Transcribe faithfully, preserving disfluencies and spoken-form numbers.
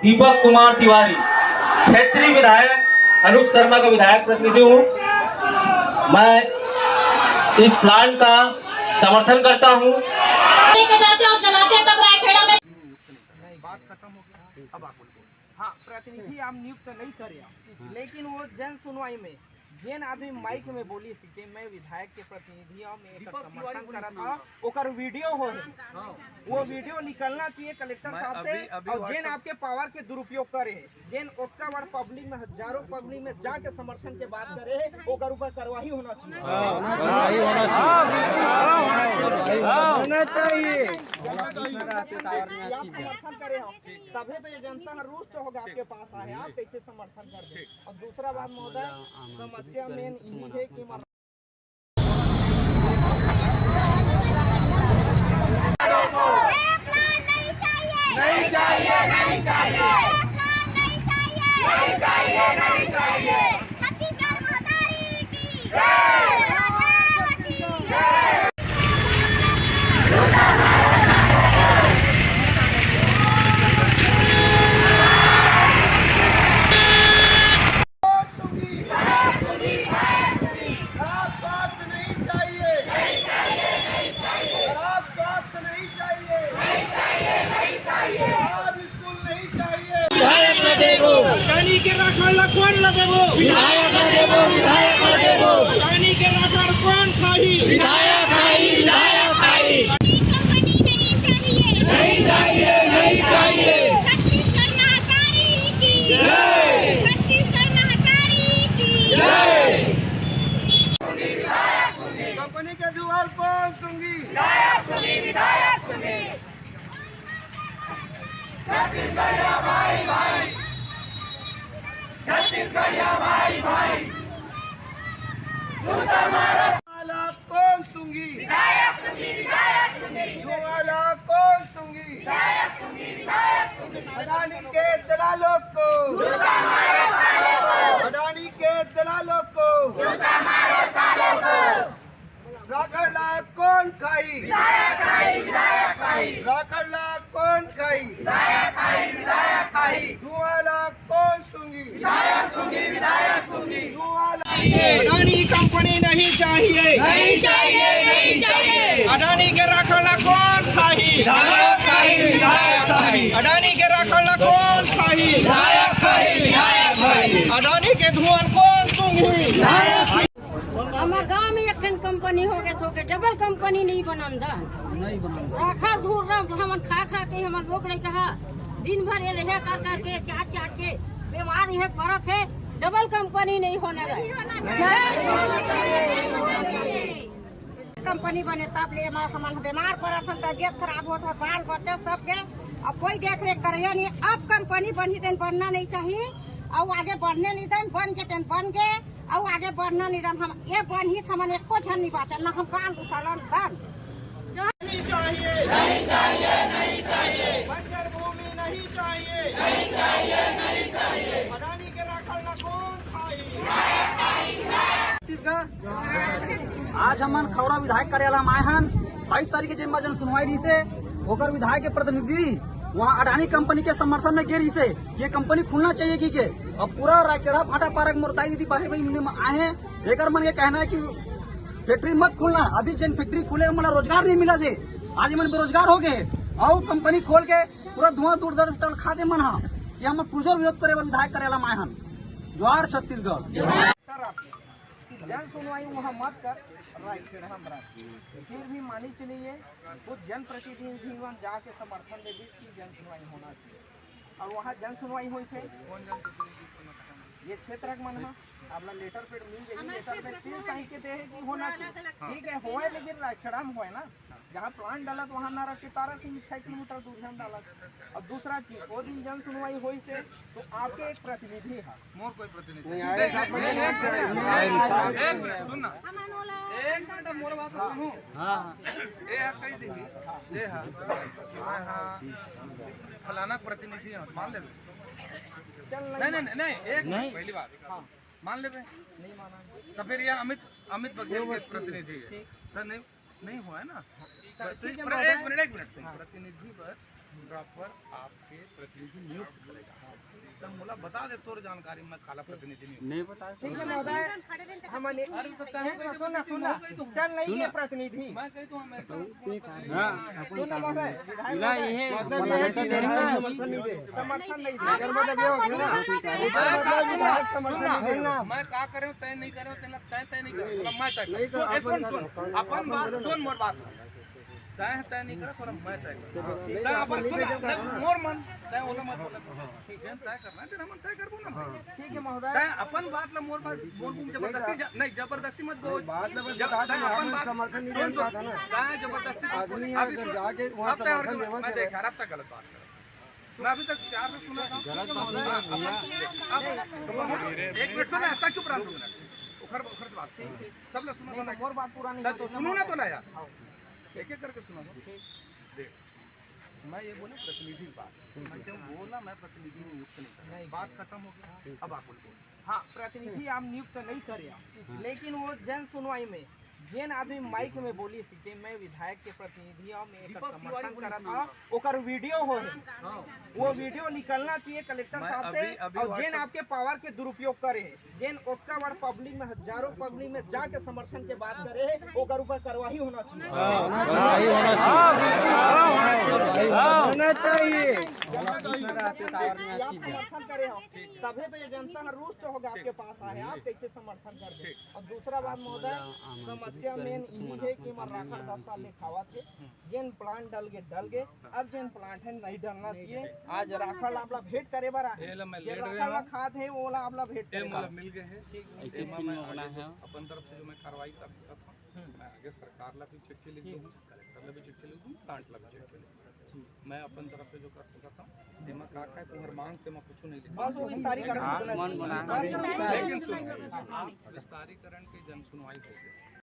दीपक कुमार तिवारी, क्षेत्रीय विधायक अनुज शर्मा का विधायक प्रतिनिधि हूँ। मैं इस प्लांट का समर्थन करता हूँ। लेके जाते और जलाते हैं, तब रायखेड़ा में। नहीं, बात खत्म हो गई, अब आप बोलो। हाँ, प्रतिनिधि आप नियुक्त नहीं करे, लेकिन वो जन सुनवाई में जेन आदमी माइक में बोलिस कि मैं विधायक के प्रतिनिधि हूँ, मैं एकर समर्थन करत हूँ, ओकर वीडियो हो, वो वीडियो निकलना चाहिए कलेक्टर साहब से। और जेन आपके पावर के दुरुपयोग करे, जेन ओतना बड़ पब्लिक में, हजारों पब्लिक में जाके समर्थन के बात करे, ओकर ऊपर कार्रवाई होना चाहिए। होना चाहिए। आप समर्थन करे हो, तभी तो ये जनता ह रुष्ट होगा, आपके पास आए, आप कैसे समर्थन कर दे। और दूसरा बात महोदय, समस्या मेन यही है कि छत्तीसगढ़ महतारी की जय। खराब स्वास्थ्य नहीं चाहिए। खराब स्वास्थ्य नहीं चाहिए। खराब स्कूल नहीं चाहिए। विधायक ला देबो। अडानी के राखड़ ला कोन ला देबो? विधायक ला देबो, विधायक ला देबो। अडानी के राखड़ कोन खाही? विधायक खाही, विधायक खाही। कंपनी नहीं चाहिए। नहीं चाहिए, नहीं चाहिए। छत्तीसगढ़ महतारी की जय। छत्तीसगढ़ महतारी की जय। कंपनी के दुवार कोन सूंघी? विधायक सूंघी, विधायक सूंघी। छत्तीसगढ़िया भाई, भाई। छत्तीसगढ़िया भाई, भाई। तू तो मारो। वाला कोन सूंघी? विधायक सूंघी, विधायक सूंघी। धुआं ला कोन सूंघी? विधायक सूंघी, विधायक सूंघी। अडानी के दलालों को। जूता मारो सालों को। अडानी के दलालों को। जूता मारो सालों को। राखड़ ला कोन खाही? विधायक खाही, विधायक खाही। राखड़ ला कोन खाही? विधायक खाही, विधायक खाही। धुआं ला कोन सूंघी? विधायक सूंघी, विधायक सूंघी। धुआं ला अडानी कंपनी नहीं चाहिए। नहीं चाहिए, नहीं चाहिए। अडानी के राखड़ ला कोन खाही? विधायक खाही, विधायक खाही। अडानी के राखड़ ला कोन खाही? विधायक खाही, विधायक खाही। अडानी के धुआं कोन सूंघी? विधायक खाही। हमर गांव में एक ठन कंपनी हो गए, थोके डबल कंपनी नहीं बनन दा। नहीं बनन। राखड़ धूर रह, हमन खा खा के हमर लोग लइका हा दिन भर ये लेहे कर कर के, चाट चाट के बीमार ये परत है। डबल कंपनी नहीं होना रहे। कंपनी बने तब ले हमर, हमन बीमार परत हन, तबियत खराब होत है, बाल बच्चा सब के, अब कोई देख रेख करे नहीं। अब कंपनी बनी तेन बनना नहीं चाहिए, और आगे बढ़ने नहीं देन, बन के तेन बन के, अउ आगे बढ़ना नहीं देन। हम ये बनही त हमन एको झन नहीं बाचन, ना हम गान गुसालन दन। नहीं चाहिए, नहीं चाहिए, नहीं चाहिए। बंजर भूमि नहीं चाहिए, नहीं चाहिए, नहीं चाहिए। अडानी के राखड़ ला कोन खाही? छत्तीसगढ़। आज हमन खौरा विधायक कार्यालय में आए हन। बाईस तारीख के जेन मा जन सुनवाई रहिसे, ओकर विधायक के प्रतिनिधि वहाँ अडानी कंपनी के समर्थन में गे रहिसे, ये कंपनी खुलना चाहिए कि के। अब पूरा रायखेड़ा फाटा पारा के मोर दाई दीदी बहन बहिनी मन आए हैं, एकर मन के कहना है कि फैक्ट्री मत खोलना, अभी जेन फैक्ट्री खुले, हमला रोजगार नहीं मिला दे, आज मन बेरोजगार हो गए, अउ कंपनी खोल के पूरा धुआं दूर दर्द टल खा दे मन हा, कि हम पुरजोर विरोध करे बर विधायक कार्यालय में आए हन। जोहार छत्तीसगढ़। जन सुनवाई वहाँ मत कर, रायखेड़ा में रह। फिर भी मानी चलिए, वो जनप्रतिनिधि मन जाके समर्थन दे दी कि जन सुनवाई होना चाहिए। और वहाँ जन सुनवाई होइस हे। कौन जन सुनवाई? ये क्षेत्र के मन ह, आपला लेटर पैड मिल जाही, लेटर में सील साइन के दे हे कि होना चाहिए। ठीक है, होए, लेकिन रायखेड़ा में होए ना, जहाँ प्लांट डालत वहाँ ना रख के तारा सिंह छह किलोमीटर दूर हम डालत। और दूसरा चीज, वो दिन जन सुनवाई होइस हे, तो आपके एक प्रतिनिधि है। मोर कोई प्रतिनिधि नहीं, नहीं। आए साहब, नहीं, नहीं, नहीं, नहीं, नहीं, नहीं, नहीं, नहीं, सुन ना। एक मिनट, मोर बात सुनहू। हाँ, हाँ। ये है कही देखी, ये है। हाँ, हाँ। फलाना प्रतिनिधि है, मान लेबे। चल, नहीं, नहीं, नहीं, नहीं, एक नहीं। पहली बात। हाँ। मान लेबे। नहीं माना। तो फिर ये अमित, अमित बघेल के प्रतिनिधि है। ठीक। तो नहीं, नहीं हुआ है ना? तो तो ठीक है, पर मैं एक मिनट, एक मिनट, हाँ। प्रतिनिधि पर मुद्रा पर आपके प्रतिनिधि नियुक्त करेगा। तब मोला बता दे तोर जानकारी, मैं काला प्रतिनिधि नियुक्त। नहीं बता। ठीक है महोदय, हम अरे तो तैं सुन ना, सुन ना, चल नहीं ये प्रतिनिधि। मैं कह दूं, मैं तो हाँ। सुन ना महोदय, विधायक इला महोदय, ये मतलब ये है कि समर्थन नहीं दे। समर्थन नहीं दे। अगर मतलब ये हो गया ना, इसका मतलब विधायक समर्थन नहीं दे। मैं का करे हूँ, तय नहीं करे हूँ, तय तय नहीं करे, मतलब मैं तय नहीं तो सुन, सुन, सुन, अपन बात सुन, मोर बात। तय तय नहीं करे, थोड़ा मैं तय कर। तय अपन सुन, नहीं, मोर मन, तय ओला मत बोला। ठीक है, तय करना है, तेरा मन तय करबो ना। ठीक है महोदय। तय अपन बात ला मोर बात, मोर मुंह जबरदस्ती जा- नहीं, जबरदस्ती मत बोल। बात ला बस जब बता तय दे, अपन बात समर्थन नहीं सुन, देना सुन, चाहता ना। तय जबरदस्ती मत बोल। आदमी अभी अगर सुन, जाके वहाँ अब तय समर्थन देवा मैं चाहे। देख यार, अब तय गलत बात कर। मैं अभी तक प्यार से सुना था। गलत बात नहीं है भैया। अब एक मिनट सुन, तय चुप रह, दो मिनट। ओखर, ओखर से बात। सब ला सुना था। मोर बात पूरा नहीं तो सुनो ना तो ना यार। एक एक करके सुना था। देख, मैं ये बोले प्रतिनिधि की बात। मैं क्यों बोला, मैं प्रतिनिधि नियुक्त नहीं कर रहा। बात खत्म हो गया। अब आप बोलो। हाँ, प्रतिनिधि आप नियुक्त नहीं करे हो, लेकिन वो जन सुनवाई में जेन आदमी माइक में बोली सी कि मैं विधायक के प्रतिनिधि हूँ, मैं एकर समर्थन करत हूँ, ओकर वीडियो हो है। वो वीडियो निकलना चाहिए कलेक्टर साहब से। और जेन आपके पावर के दुरुपयोग करे है, जेन ओतका बड़ पब्लिक में, हजारों पब्लिक में जाके समर्थन के बात करे है, ओकर ऊपर कार्रवाई होना चाहिए। होना चाहिए। आप समर्थन करे हो, तभी तो ये जनता हर रुष्ट होगा, आपके पास आए, आप कैसे समर्थन कर दे। और दूसरा बात महोदय, समस्या मेन इही है कि मन राखड़ दस साल ले खावत है, जेन प्लांट डल गे, डल गे, अब जेन प्लांट है, नहीं डलना चाहिए। आज राखड़ ला आप ला भेंट करे बर आए, जेन राखड़ ला खात है, ओला आप ला भेंट करे बर। मिल गए हैं, ठीक है। एमा मैं आगे जो अपन तरफ से जो मैं कार्रवाई कर सकत हूँ, मैं आगे सरकार ला भी चिट्ठी लिख दूँ, कलेक्टर ला भी चिट्ठी लिख दूँ, प्लांट ला भी चिट्ठी लिख दूँ। मैं अपन तरफ से जो कर सकत हूँ, तेमा का का है, तुम्हार मांग, तेमा कुछ नहीं लिखा। बस वो विस्तारीकरण हाँ, करना मन चाहिए। बना है। लेकिन सुन, विस्तारीकरण के जन सुनवाई हो गई।